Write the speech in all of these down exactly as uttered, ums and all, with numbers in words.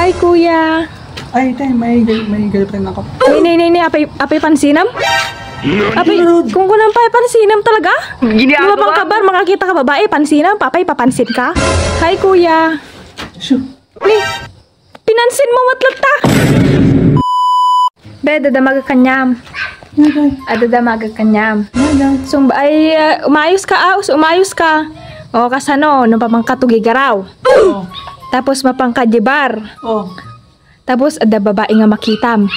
Hi, kuya. Ay, tay, may girl-, may girlfriend ako. Ni, ni, ni, ni, apay, apay pansinam? Apay, Ano? Kung kunam pa, pansinam talaga? Ginagawa Di ba pang kabar, makakita ka babae, pansinam, papay, papansin ka? Hi, kuya. Sure. Ni, pinansin mo, matlatta. Be, dadamag kanyam. Nga, day. Ah, dadamag kanyam. Nga, day. Sumba-, ay, ah, umayos ka, ah, us-, umayos ka. O, kasano, no, papangkatugi garaw. Oh. Tapos mapangkadibar. Oh. Tapos, adda babae nga makitam.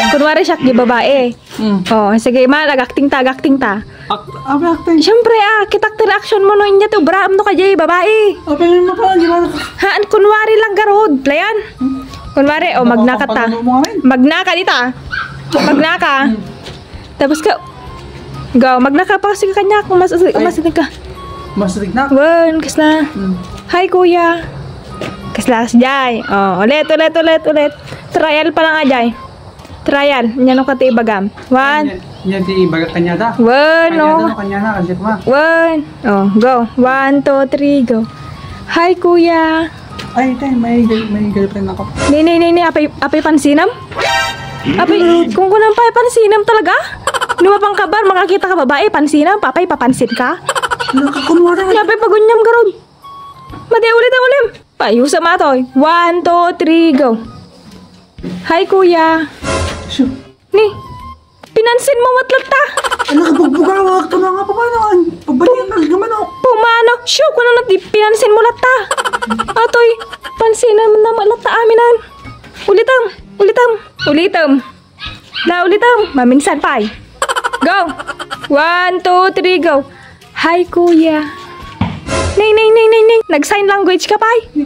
Kunwari siya, di babae. Mm. Oh, sige, ma, nag-acting ta, nag-acting ta. Ak-, ano acting? Siyempre, ah, kitak ti reaction mo, no, inya ti ubraam, no, kadi babae. Apa yung mata, di ba? Haan, kunwari lang garud, playan. Hmm? Kunwari, oh, Baka magnaka ta. Papaluno mo kami. Magnaka dita. Magnaka. Hmm. Tapos ka, go, magnaka pa kasi kanya kung mas, Ay. Mas ka. Mas rignak. Wen, kasla. Hmm. Hi, kuya. Kasla, kasjay. Oh, ulit, ulit, ulit, ulit. Trial pa lang, ajay. Trial. Nya no kati ibagam. One. Yan, yan ti ibaga kanya ta. One, Kanya no. ta, no, kanya na, kasi kuma. One. Oh, go. One, two, three, go. Hi, kuya. Ay, tay, may girl-, may girlfriend ako. Ni, ni, ni, ni, apay, apay pansinam? Apay, kung kunam pa, pansinam talaga? Lumapang ka bar, makakita ka babae, pansinam, papay, papansin ka? Nakakunwari. Ni, apay pagunyam garud. Madi, ulit ang ulim. Payusa matoy. One, two, three, go. Hi, kuya. Sure. Ni, pinansin mo, matlatta. Ay, nakabugbugawak. Ito na nga, pamano? Ay, pagbalikan ka, manok. Pumano? Siyo, kuno na di pinansin mo, latta. Atoy, pansin na, na, latta, aminan. Ulitam, ulitam, ulitam. Na, ulitam, maminsan pay. Go. One, two, three, go. Hi, kuya. Nay, nay, nay, nay, nay. Nag-sign language ka, pay?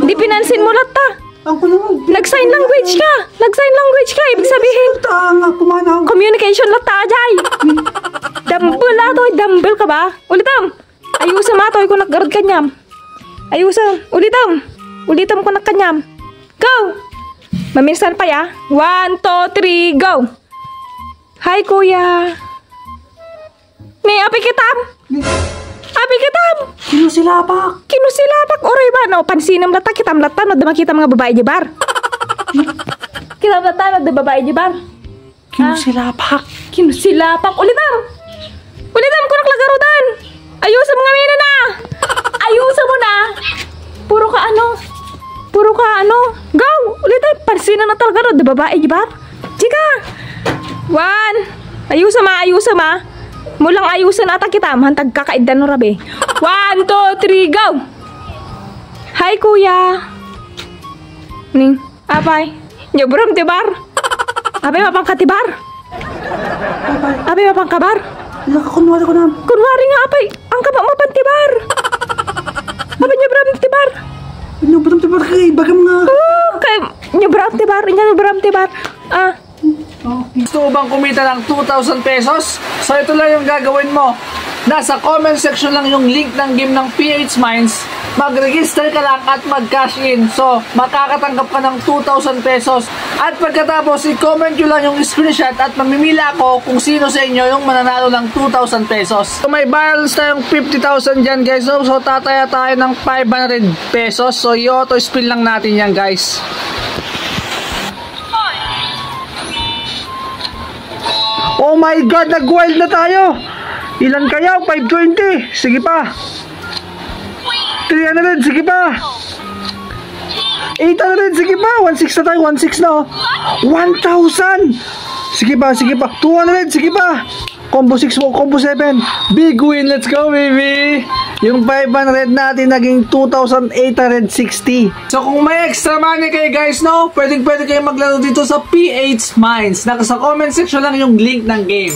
Di pinansin mo, latta. Ang kuno nga. Nag-sign language ka. Nag-sign language ka. Ibig sabihin, Tanga, pumanaw. Communication latta, ajay. Dumbbell ato, dumbbell ka ba? Ulitam. Ayusam ato, ay kunak garud kanyam. Ayusam. Ulitam. Ulitam kunak kanyam. Go! Maminsan pa ya. One, two, three, go! Hi, kuya. Ni, api kitam? Api kitam? Kinusilapak. Kinusilapak. Uray ba, no? Pansinam latta, kitam latta, no? Di makita mga babae di bar. Kitam latta, no? Di babae di bar. Kinusilapak. Ah. Kinusilapak. Ulitam. Ulitam, kunak lagarudan. Ayusam nga mina na. Ayusam mo na. Puro ka ano? Puro ka ano? Go! Ulitan. Pansinan na talaga, no? Di babae, di ba? Chika! One. Ayusam, ah, ayusam, ah. Mulang ayusan ata kita. Mahantag kakaiddan no rabi. One, two, three, go! Hi, kuya. Ning. Apay, nyabram ti bar. Apay, mapangka ti bar. Apay, mapangka bar. Nakakunwari ko na. Kunwari nga, apay, ang kaba mapan ti bar. Apay, nyabram ti bar. Nyabram ti bar, kay bagam nga. Oh, kay nyabram ti bar, nyabram ti bar. Ah. Okay. Gusto mo bang kumita ng two thousand pesos? So, ito lang yung gagawin mo. Nasa comment section lang yung link ng game ng P H Mines. Mag-register ka lang at mag-cash in. So, makakatanggap ka ng two thousand pesos. At pagkatapos, i-comment nyo lang yung screenshot at mamimila ako kung sino sa inyo yung mananalo ng two thousand pesos. So, may balance tayong fifty thousand dyan, guys. So, so tataya tayo ng five hundred pesos. So, i-auto spin lang natin yan, guys. Oh my God, nag-wild na tayo. Ilan kaya? Five twenty. Sige pa. Three hundred, sige pa. Eight hundred, sige pa. One six na tayo, one six na, oh. One thousand. Sige pa, sige pa. Two hundred, sige pa. Combo six mo, combo seven. Big win, let's go, baby. Yung five hundred natin naging two thousand eight hundred sixty. So kung may extra money kayo, guys, no, pwedeng pwede kayong maglaro dito sa P H Mines. Nasa comment section lang yung link ng game.